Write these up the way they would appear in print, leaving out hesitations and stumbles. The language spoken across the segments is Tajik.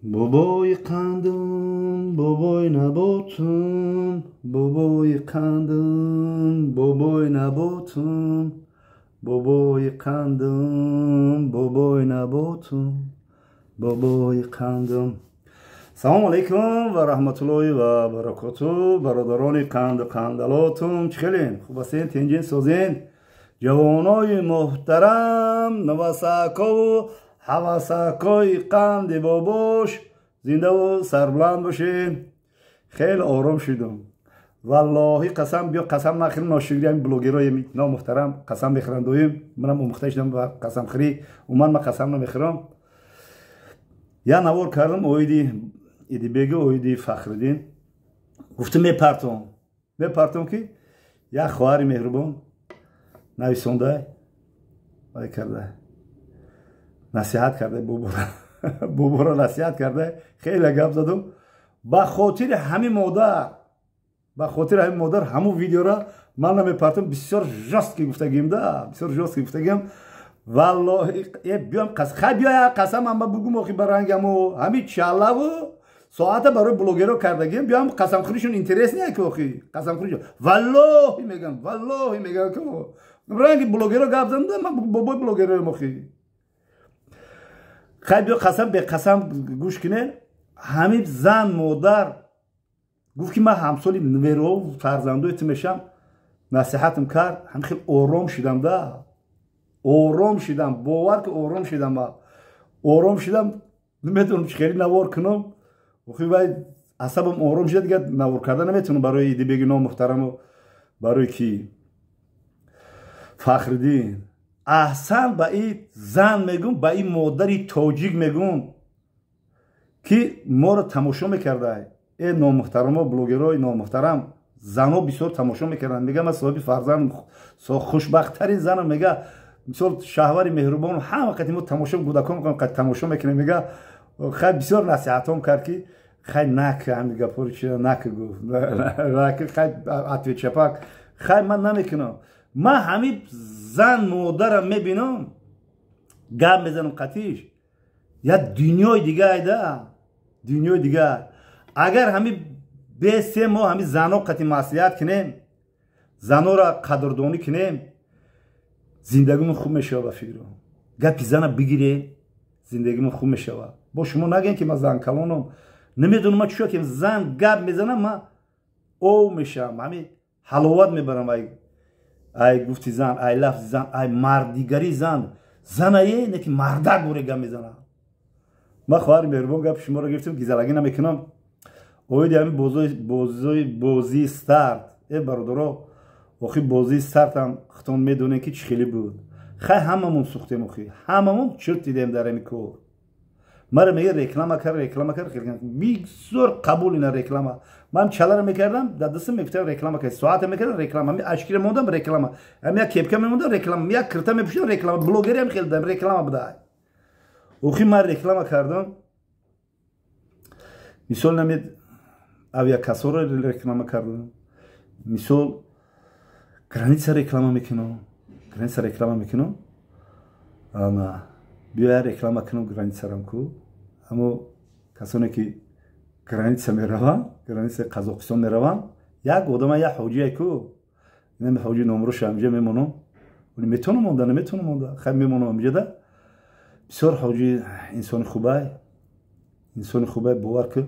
Бобои қандам, бобои наботам, бобои қандам, бобои наботам, бобои қандам, бобои наботам, бобои қандам. Салому алайкум ва раҳматуллоҳи ва баракоту, бародарони қанду қандалотум, чӣ хелен? Хуб ҳастен, тинҷин, созен? Ҷавонои муҳтарам, навасакову ҳавасакои қанди бобош, зиндаву сарбуланд бошед. Хеле ором шудум. Валлоҳи қасам, биё қасам нахӯрем, ношукри ҳамин блогерои номуҳтарам қасам мехӯранд доим. Манам омӯхта шудам ба қасамхӯрӣ. Умуман ман қасам намехӯрам. Як навор кардам оиди Идибегу, оиди Фахриддин. Гуфтам мепартом. Мепартом, ки як хоҳари меҳрубон нависонда, вай карда, насиҳат карда, боборо насиҳат карда, хеле гап задум. Ба хотири ҳамин модар, ба хотири ҳамин модар ҳамун видеора ман намепартам. Бисёр жёсткий гуфтагим да, бисёр жёсткий гуфтагим. Валлоҳи, биём, хай, биё қасам ама бугум. Охи, ба рангаму ҳамин чалаву соата барои блогеро кардагим, биём қасамхӯришон интересный ки, охи, қасамхӯришон валлоҳи мегам, валлоҳи мегам, ки ранги блогеро гап задам. Ман бобои блогероем, охи. Хай, биё қасам беқасам гӯш кине. Ҳамин зан модар гуфт, ки ман ҳамсоли нверов фарзандои ту мешам, насиҳатам кард, ҳам хел ором шидам да, ором шидам, бовар ки ором шидам, ором шидам. Наметавонам чӣ хели навор кунам, охи, вай асабам ором шида, дигар навор карда наметавонам барои Идибеги номуҳтараму барои ки Фахриддин. Аҳсан ба и зан мегум, ба и модари тоҷик мегум, ки моро тамошо мекарда. Э номуҳтарамо, блогерои номуҳтарам, занҳо бисёр тамошо мекарданд. Мега, ман соҳиби фарзанд, хушбахттарин занам, мега, мисол, шаҳвари меҳрубон, ҳама қати мо тамошо, кӯдакон қати тамошо мекунем. Мега, хай, бисёр насиҳатҳом кард, ки хай, нака ҳами гапҳоро чи нака, гуфт, нака, хай, ответ чапак, хай, ман намекунам. Ман ҳами зан модарам мебинам, гап мезанам қатиш, як дунёи дига айда, дунёи дига. Агар ҳами 3 моҳ ҳами занҳо қати маслиҳат кунем, занҳоро қадрдонӣ кунем, зиндагимон хуб мешавад. Ба фикром, гапи зана бигирем, зиндагимон хуб мешавад. Бо шумо нагӯем, ки ман занкалонам. Намедонам ман чӯ ки зан гап мезанам, ман ов мешавам, ҳами ҳаловат мебарам. Ай гуфти зан, ай лафзи зан, ай мардигари зан. Занае не ки мардак буре гап мезанам. Ман, хоҳари меҳрубон, гапи шуморо гирифтам, гизалагӣ намекунам. Оиди ҳамин бозии Старт, э бародаро, охи, бозии Стартам худтон медонем, ки чӣ хеле буд. Хай, ҳамамон сӯхтем, охи, ҳамамон чурт дидем дар ҳамин кор. Мара мега, реклама кард, реклама кард, бисёр қабул ина реклама. Ман чалара мекардам, дар дастам мегуфтам, реклама кард, соата мекардам, реклама, ҳами очки ра мондам, реклама, ҳами як кепка мемондам, реклама, як кирта мепӯшидам, реклама, блогериам хеле дам реклама буда. Охи, ман реклама кардам, мисол, намед авиакассоро реклама кардам, мисол, граница реклама мекунам, граница реклама мекунам. Ана биёя реклама кунам границарам ку. Аммо касоне ки граница мераванд, границаи Қазоқистон мераванд, як одама, як ҳоҷие ку, инами ҳоҷи номроша амҷа мемонам, метавонам монда, наметавонам монда, хай, мемонам амҷада. Бисёр ҳоҷи инсони хубай, инсони хубай, бовар ку,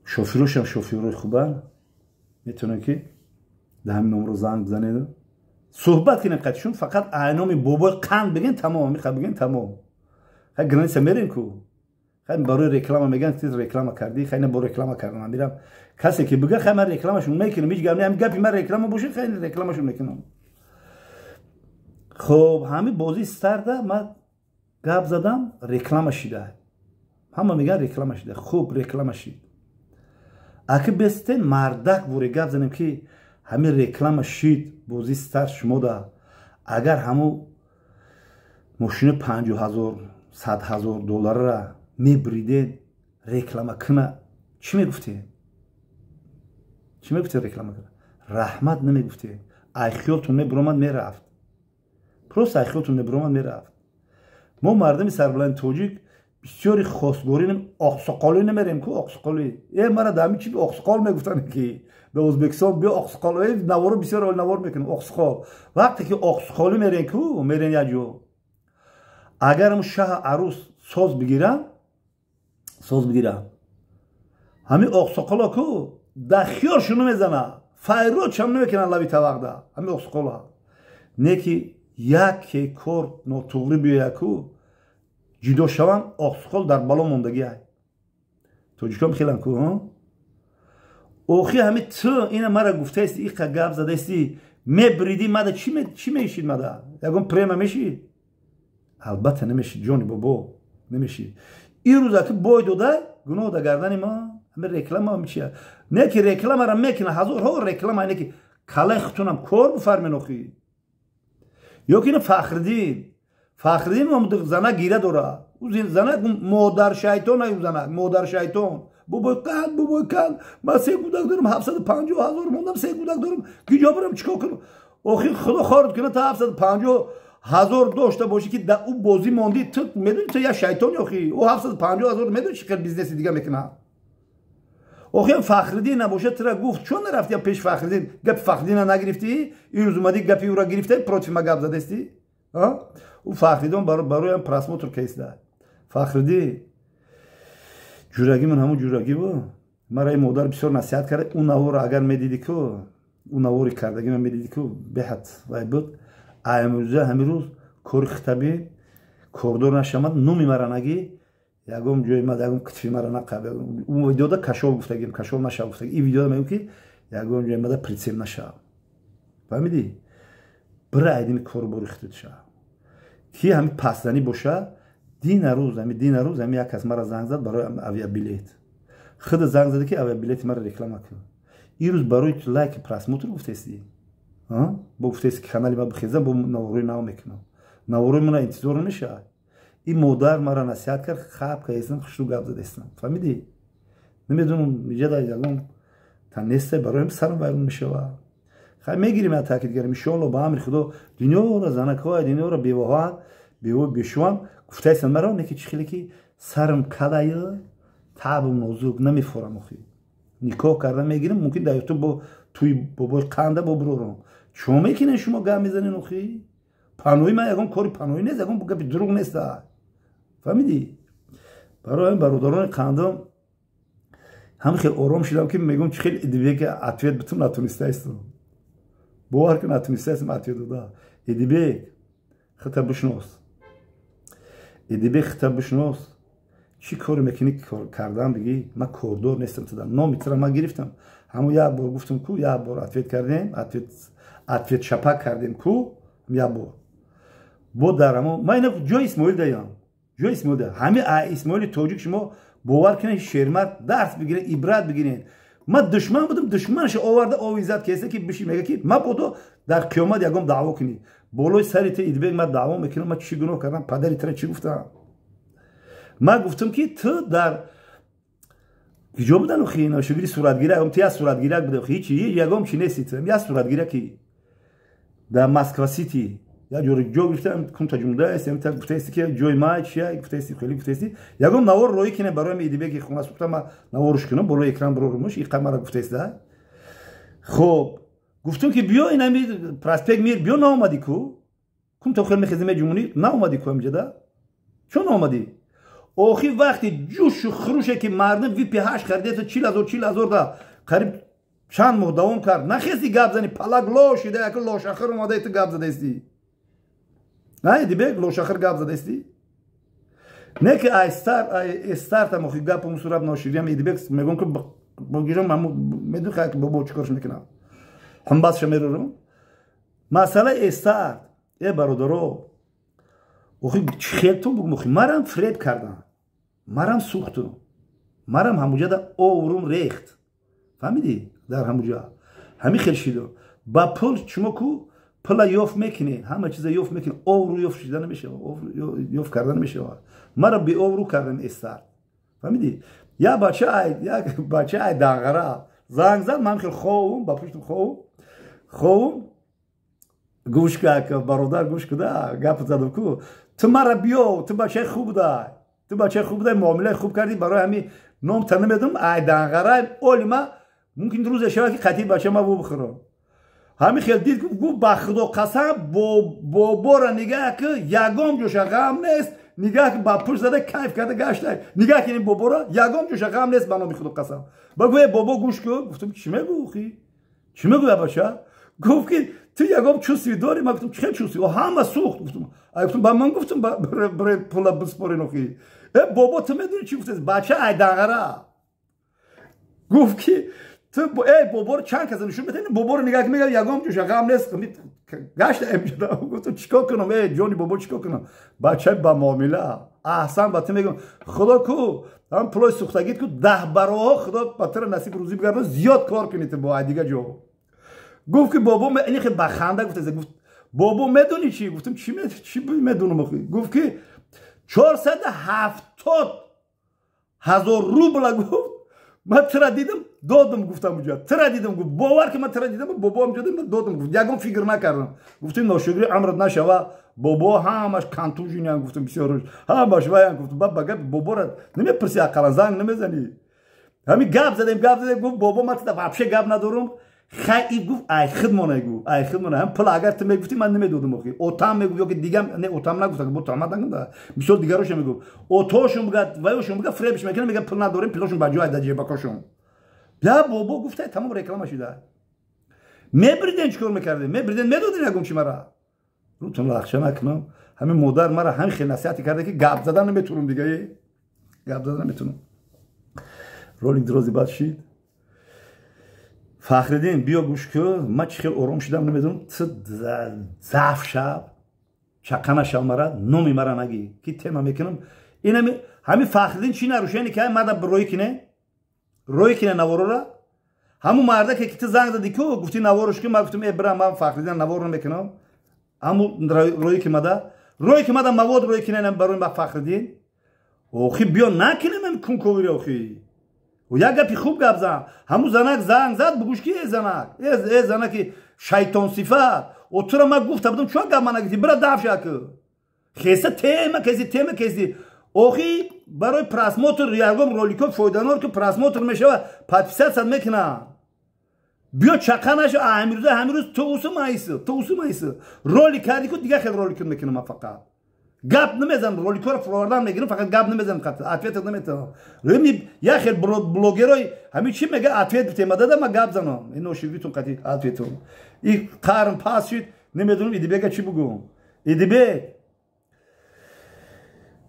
шофирошам шофирои хубанд. Метавонем, ки дар ҳамин номро занг бизанеду суҳбат кунем қатишон, фақат айноми бобои қанд бигин, тамом, миха бигин, тамом. Хай, граница мерем ку, хай, барои реклама меган, тез реклама кардӣ, хай, бо реклама кардам, мирам, касе ки бига, хай, ман рекламашон мекунам, ҳеҷ гап не. Ҳами гапи ман реклама боша, хай, рекламашон мекунам. Хоб, ҳами бозии Старда ман гап задам, реклама шида, ҳама меган, реклама шида, хуб реклама шид. Аки бестен мардак буре гап занем, ки ҳамин реклама шид бозии Старт шумода, агар ҳамун мошини 50 000, 100 000 долларра мебириден, реклама куна, чӣ мегуфтем? Чӣ мегуфтем? Реклама куна, раҳмат намегуфтем, айхиёлтон мебуромад, мерафт, просто айхиёлтон мебуромад, мерафт. Мо мардами сарбаланди тоҷик. Бисёри хостгорӣ оқсоқолӣ намерем ку, оқсоқолӣ. Э, мара дар ҳами чи оқсоқол мегуфтанд, ки ба Ӯзбекистон биё, оқсоқол. Э, наворо бисёр навор мекунем, оқсоқол. Вақте ки оқсоқолӣ мерем ку, мерем як ҷо, агар ам шаҳ арӯс соз бигирам, соз бигирам, ҳамин оқсоқоло ку дар хиёр шуну мезана, файрод чам намекунанд лаби тавақда ҳамин оқсоқоло. Не ки яке кор нотуғрӣ биёяд ку, ҷудо шаванд, оқсоқол дар бало мондагиай. Тоҷикон хелан ку. Охи, ҳами ту ина мара гуфтаисти, иқа гап задаисти, мебриди мада, чӣ мешид мада? Ягон према мешид? Албатта намешид, ҷони бобо, намешид. Ин рӯза ки бой додай, гуноҳ да гардани ма. Ҳами реклама чия? Не ки рекламара мекуна, ҳазорҳо реклама, не ки калаи хутунам кор бифармен. Охи, ё ки ина Фахриддин, Фахриддин зана гира дора, ӯ занак модар шайтон, ӯ занак модар шайтон. Бобои қанд, бобои қанд, ман се кӯдак дорам, 750 000 мондам, се кӯдак дорам, киҷо барам, чикор кунам? Охи, худо хорд кунад, та 750 000 дошта бошӣ, ки дар ӯ бозӣ мондӣ. Ту медонӣ, ту як шайтони. Охи, ӯ 750 000 медонӣ чӣ қадр бизнеси дига мекунад? Охи, Фахриддин набошад, тура гуфт, чон нарафтӣ пеш Фахриддин, гапи Фахриддина нагирифтӣ? Ин рӯз омадӣ, гапи ӯра гирифта, против ма гап задастӣ. Ӯ Фахриддин бароям просмотр кесда. Фахриддин ҷурагӣ, ман ҳамун ҷурагӣ бу. Мара ин модар бисёр насиҳат кард. Ӯ наворо агар медидӣ ку, ӯ навори кардагӣ ман медидӣ ку, беҳад вай буд. Амрӯза, ҳамин рӯз кори хитаби кордор нашамад, номи мара нагӣ, ягон ҷои ма, ягон китфи мара нақаб. Ӯ видеода кашол гуфтагим, кашол нашав гуфтагим. Ин видеода мегӯм, ки ягон ҷои мада прицеп нашав, фаҳмидӣ? Бира, айдими кору бори хитут шав, ки ҳами пасзанӣ боша. Дина рӯз, ҳами дина рӯз ҳами як кас мара занг зад барои авиабилет. Худа занг зада, ки авиабилети мара реклама кун. Ин рӯз барои лайки, просмотр гуфтаисти, бо гуфтаисти, ки канали ма бихезам, бо наворои нав мекунам. Наворои мана интизор намешавад. Ин модар мара насиҳат кард, хаб каистам, хушрӯ гап задаистам, фаҳмидӣ? Намедонам, иҷада ягон та несте, бароям сарам вайрон мешавад. Хай, мегирем, я таъкид гарем, иншоалло, ба амри Худо. Дунёро занакҳоя, дунёро бевоҳоанд, бевои бешуванд гуфтаистанд маро. Не ки чӣ хеле ки сарам калаю табу нозук намефорам. Охи, никоҳ карда мегирем, мумкин дар Ютуб бо туи бобои қанда бо бурорам. Чо мекунед шумо, гап мезанед? Охи, панои ман ягон кори паноӣ нест, ягон гапи дурӯғ нест, фаҳмидӣ? Барои бародарони қандам ҳам хел ором шудам, ки мегӯм, чӣ хел Идибеки ответ битум, натунистаистам. Бовар кун, натунистаистам ответ дода. Идибек, хита бишнос, Идибек, хита бишнос, чӣ коре мекунӣ кардан бигӣ, ман кордор нестам. Туда номи тура ман гирифтам, ҳамун як бор гуфтам ку, як бор ответ кардем, ответ шапак кардем ку як бор. Бо дар ҳамон ман ина ҷои Исмоил даям, ҷои Исмоил да, ҳами Исмоили тоҷик. Шумо бовар кунед, шермард, дарс бигиред, ибрат бигиред. Ман душман будам, душманша оварда овизад кеса, ки биши мега, ки мабодо дар қиёмат ягон даъво кунӣ болои сари ту. Идибек, ман даъво мекунам. Ман чӣ гуноҳ кардам? Падари тура чӣ гуфтам? Ман гуфтам, ки ту дар киҷо будан? Охи, шогирди суратгирак, ту як суратгирак буда, ҳичи ягон чи нести, ту як суратгираки дар Москва Сити як ҷо ҷо гирифтам, кунта ҷумда гуфтаисти, ки ҷои ма чия гуфтаисти, хеле гуфтаисти, ягон навор роӣ кине барои Идибеки хона сухта, ма наворш кунам, болои экран бирорумуш. Иқа мара гуфтаиста. Хоб, гуфтам, ки биё, инами проспект Мир биё, наомадӣ ку. Кунта хел мехезӣ, меҷумунӣ, наомадӣ ку амҷада, чон наомадӣ? Охи, вақти ҷӯшу хуруше, ки мардум випи ҳашт харидеса, 40 000, 40 000 да қариб чанд моҳ давом кард, нахести гап зани. Палак лошида, яку лошахир омада, ту гап задаистӣ. На, Идибек, лошахир гап задаистӣ. Не ки ай стартам, охи, гапу сураб ноширям. Идибек, мегӯм, ки богирам, медуни, ки бобо чӣ корш мекунам, ҳамбасша мерорам. Масъалаи старт, э бародаро, охи, чӣ хелтон бугум? Охи, марам фиреб кардам, марам сӯхтум, марам ҳамуҷада оврум рехт, фаҳмидӣ? Дар ҳамуҷа ҳамин хел шидо. Ба пул шумо ку пула ёфт мекунед, ҳама чиза ёфт мекунед, овру ёфт шида намешавад, ёфт карда намешавад. Мара беовру кардам эстар, фаҳмидӣ? Як бача ай Данғара занг зад, ман хел ховум, ба пуштум ховум, ховум. Гӯш ка, бародар, гӯш куда, гап задам ку. Ту мара биё, ту бачаи хуб буда. Ту бачаи хуб будай, муомилаи хуб кардӣ, барои ҳамин ном та намедонам, ай Данғара оли ма мумкин рӯзе шавад, ки қатъи бача ма бухӯрам. Ҳамин хел дид, гуфт: ба Худо қасам, бобора нигаҳ ки, ягон ҷоша ғам нест, нигаҳ ки, ба пушт зада кайф карда гашта, нигаҳ ки, бобора ягон ҷоша ғам нест, ба номи Худо қасам. Ба гӯе бобо, гӯш ку. Гуфтам: чӣ мегӯ, чӣ мегӯя, бача? Гуфт ки ту ягон чувство дорӣ? Ман гуфтам: чӣ хел чувство? Ҳама сӯхт. Гуфтам, ба ман гуфтам, пула биспорин охи. Э бобо, ту медонӣ чӣ гуфтаст бача айданғара? Гуфт ки ту эй боборо чанд каса нишон метавонӣ, боборо нигаҳ мега, ягон ҷоша ғам нест, гашта. Гуфтам: чикор кунам, э ҷони бобо, чикор кунам? Бачаи ба муомила, аҳсан ба ту мегӯям, Худо ку ҳам пулои сӯхтагит ку 10 бароҳо Худо ба тура насиб рӯзӣ бигардон, зиёд кор кунӣ ту бо ай дига ҷо. Гуфт ки бобо ини хел ба ханда гуфта, гуфт: бобо, медонӣ чӣ? Гуфтам: чӣ медонам? Гуфт ки 470 000 рубла, гуфт, ман тира дидам, додам. Гуфтам: уҷа тира дидам. Гуфт: бовар ки, ман тира дидам, бобоам ҷо дидам, додам. Гуфт: ягон фикр накардам. Гуфтем: ношукри амрат нашава, бобо ҳамаш контуженный ян. Гуфтам: бисёр ҳамаш ваян. Гуфтам: ба гап бобора намепурси, ақаллан занг намезанӣ. Ҳамин гап задем, гап задем. Гуфт: бобо, ман тида вообще гап надорам. Хай, и гуфт, ай хидмона, гуфт, ай хидмона ҳам пул агар ту мегуфтӣ, ман намедодам охи. Отам мегуфт ёки дигам не, отам нагуфт, бо туҳмат накунда, мисол дигарошо мегуфт, отошум бугад, ваёшум бугад, фребш мекунад, мега пул надорем, пулошум ба ҷой да ҷебакошум. Я бобо гуфта, тамом реклама шуда. Мебриден, чикор мекардем? Мебриден, медоден ягон чи мара, рутон лахша накунам. Ҳамин модар мара ҳамин хел насиҳате карда, ки гап задан наметунам, дига гап задан наметунам. Ролик дрози бад шид. Фахриддин, биё, гӯш ку, ман чӣ хел ором шудам, намедонам. Ту заф шаб чақа нашав, мара номи мара нагӣ, ки тема мекунам. Инами ҳамин Фахриддин чӣ нарушение ки мада рӯй кине, рӯй кине наворора. Ҳамун мардаке ки ту занг зади ку, гуфти наворш ки, ман гуфтам: э бира, ман Фахриддин навор намекунам. Ҳамун рӯй ки мада, рӯй ки мада мавод рӯй кине барои ма Фахриддин. Охи, биё, накунем кунковири. Охи, як гапи хуб гап зан. Ҳамун занак занг зад, бугӯш ки: э занак, э занаки шайтонсифат, о тура ман гуфта будам, чун гап ман нагуфти, бира дафша ку хеса тема кези, тема кези. Охи, барои просмотр ягон ролико фоиданор ки просмотр мешава, подписаться мекунам. Биё, чақа наша. Ҳамирӯза, ҳамирӯз ту усу майсу, ту усу майсу ролик карди ку, дига хел ролик мекунам. Ман фақат гап намезанам, роликҳоро фуровардан мегирам, фақат гап намезанам, ответ наметавам. Як хел блогерой ҳамин чӣ мега, ответ битема дада, ма гап занам. Ин ноширитун қати ответум и қарм пас шид, намедонам Идибека чӣ бугум. Идибек,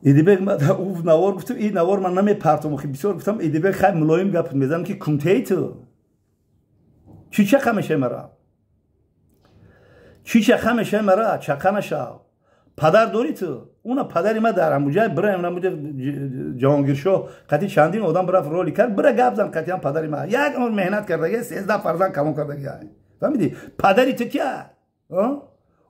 Идибек, ӯ навор гуфтам, и навор ман намепартам. Охи, бисёр гуфтам, Идибек, хай, мулоим гап мезанам, ки кунтеи ту чӣ чақа мешавӣ мара, чӣ чақа мешавӣ мара? Чақа нашав. Падар дорӣ ту? Уна падари ма дар ҳамуҷай бира, ҳамуҷа Ҷаҳонгиршоҳ қати чандин одам бирафт, роли кард. Бира, гап зан қатиам. Падари ма як умр меҳнат кардаги, 13 фарзанд калон кардаги, фаҳмидӣ? Падари ту кия?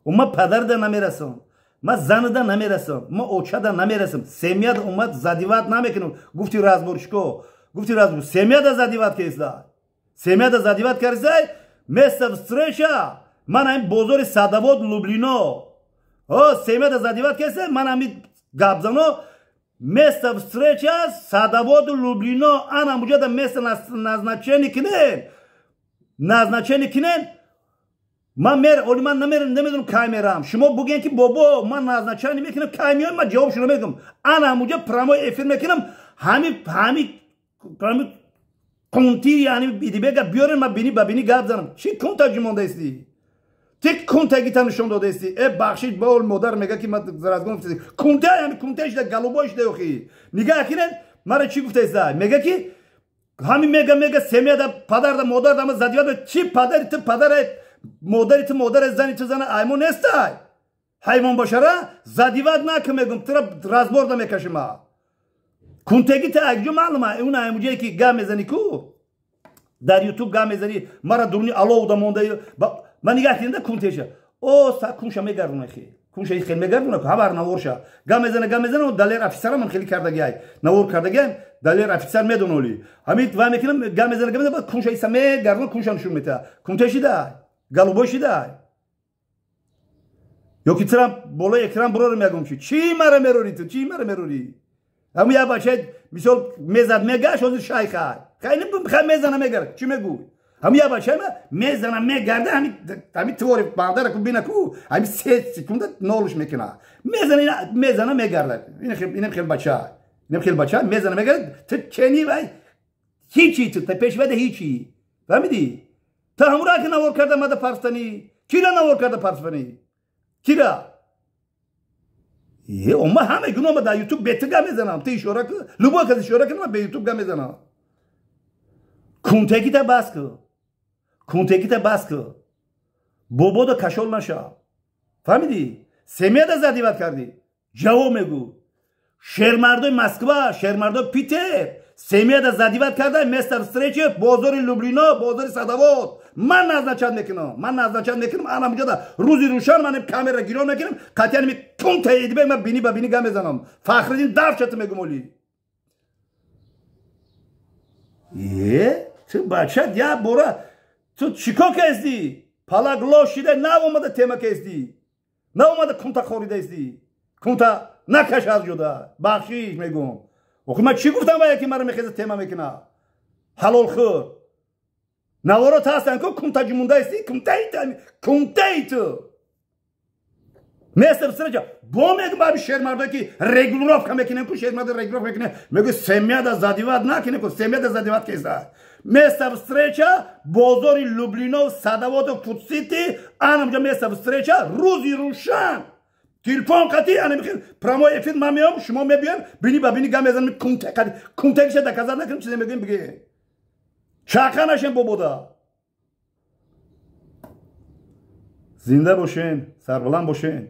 Ма падарда намерасам, ма занада намерасам, ма очада намерасам. Семьяда омад задевать намекунам. Гуфти разборщик о, гуфти разбор, семьяда задевать кесда, семьяда задевать кардисай. Место встреча ман ҳамин бозори Садовод, Люблино. О, семьяда задевать кесе, ман ҳамин гапзано. Место встреча Садоводу, Люблино, ана муҷада место назначение кинен, назначение кинен. Ман мер оли, ман намерам, намедонам кай мерам. Шумо буген ки бобо, ман назначение мекунам, кай меоем, ман ҷавоб шумо мегӯм. Ана ҳамуҷа прямой эфир мекунам. Ҳами кунти, яъни Идибега биёрен, ман бини ба бини гап занам. Чӣ кунта ҷумондаисти? Ти кунтагита нишон додаисти. Э, бахшид, бо модар мега ки ман разгон гуфтаи кунта, ҳами кунта шуда, голубой шуда. Охи, нигаҳ кинед, мара чӣ гуфтаиста? Мега ки ҳами мега семьяда, падарда, модарда ма задевать. Чӣ падари ту падара, модари ту модара, зани ту зана, аймон нестай, ҳайвон бошара. Задевать нака, мегум, тура разборда мекашима. Кунтагита акҷо маълума, он аймуҷае ки гап мезани ку, дар Ютуб гап мезани, мара дуруни аловда монда. Ман нигаҳ кардам кунтеша, о са кунша мегардона, хе кунша хел мегардона, хабар наворша гап мезана, гап мезана. Далер офисара ман хеле кардагиай, навор кардагиам, Далер офисар медоноли. Ҳамин вай мекунам, гап мезана, гап мезана, кунша иса мегардона, кунша нишон мета. Кунте шида, голубой шида. Ё ки тирам болои экран бурорам, ягон чи, чӣ мара мерорӣ ту, чӣ мара мерорӣ? Ҳамун як бача мисол мезад мегашт, ҳозир шайха. Хеле хай мезана мегард. Чӣ мегӯй? Ҳамун як бача мезана мегарда, ҳами твори бандара ку бина ку, ҳами 3 секунда нолуш мекуна. Мезана мезана мегарда. Инам хел бача. Инам хел бача мезана мегарда. Ту чени вай ҳичи ту та пешвада ҳичи. Фаҳмидӣ? Та ҳамура ки навор карда мада парстанӣ. Кира навор карда парстанӣ? Кира? Е, ма ҳама гуноҳ ма дар ютуб бету гап мезанам. Ту ишора ку, любой кас ишора кунам, бе ютуб гап мезанам. Кунтекита бас ку. Кунтекита бас ку. Бобода кашол наша. Фаҳмидӣ? Семьяда задиват кардӣ. Ҷавоб мегӯ. Шермардои Москва, шермардои Питер, семьяда задиват карда, место встречи, бозори Люблино, бозори Садовод. Ман назначат мекунам. Ман назначат мекунам. Ана муҷода рӯзи рӯшан ман камера гирон мекунам. Қатъиян ми кунта едибе ман бини ба бини гап мезанам. Фахриддин дарчата мегум оли. Е, ту бача я бора ту чико кесди? Палак лошида наомада тема кесди. Наомада кунта хоридаисти. Кунта накаш аз ҷуда. Бахшиш мегум. Охи ман чӣ гуфтам ба яке маро мехеза тема мекуна? Ҳалол хӯр. Наворот ҳастанд ку кунта ҷумундаисти, кунтаи кунтаи ту. Место встреча. Бо мегум ба шермардое ки регулировка мекунем ку шермардо регулировка мекунем. Мегӯ семьяда задиват накунем ку семьяда задиват кеса. Место встреча бозори Люблинов, Садоводов, Фудсити, анамҷа место встреча рӯзи рӯшан. Телефон қати ана михел прямой эфир ман меом, шумо мебиём, бини ба бини гап мезанем, кунте қати кунтекиша доказат накунем, чизе мегӯем биге. Чақа нашем бобода. Зинда бошен, сарбаланд бошен.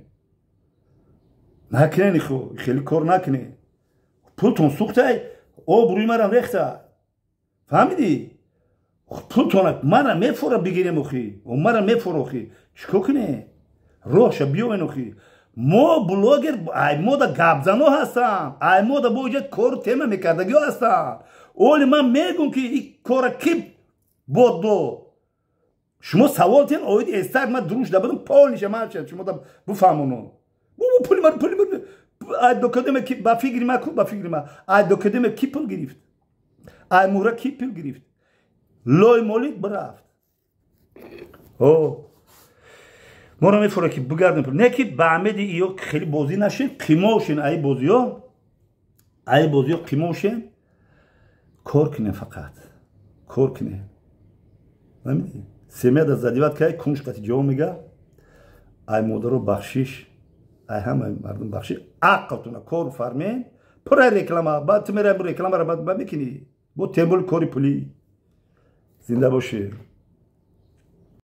Накунен хо, хеле кор накунен. Пултон сӯхтай, обрӯи марам рехта. Фаҳмидӣ? Пултона мара мефора бигирем охи. Мара мефора охи. Чико кунем? Роҳша биёвен охи. Мо блогер ай мода гапзано ҳастам, ай мода боҷад кору тема мекардагиҳо ҳастам. Оли ман мегум ки ин кора ки бод дод. Шумо савол тен оиди эстак ман дуруш дабудам полниша ман шумо да буфаҳмонам. Бу пули ман пули ман ай докадеме ки ба фикри ман ку ба фикри ман ай докадеме ки пул гирифт. Ай мура ки пул гирифт. Лой молид бирафт. О моро мефура ки бигардем. Не ки ба амеди иё хеле бозӣ нашин, қимошин ай бозиё. Ай бозиё қимошин. Кор кунем фақат. Кор кунем. Фаҳмидӣ? Семьяда задиват кай кунш қати ҷавоб мега. Ай модаро бахшиш, ай ҳама мардум бахшиш. Ақлтуна кор фармен. Пура реклама, баъд ту мерай рекламаро баъд мекунӣ. Бо тембул кори пулӣ. Зинда бошӣ.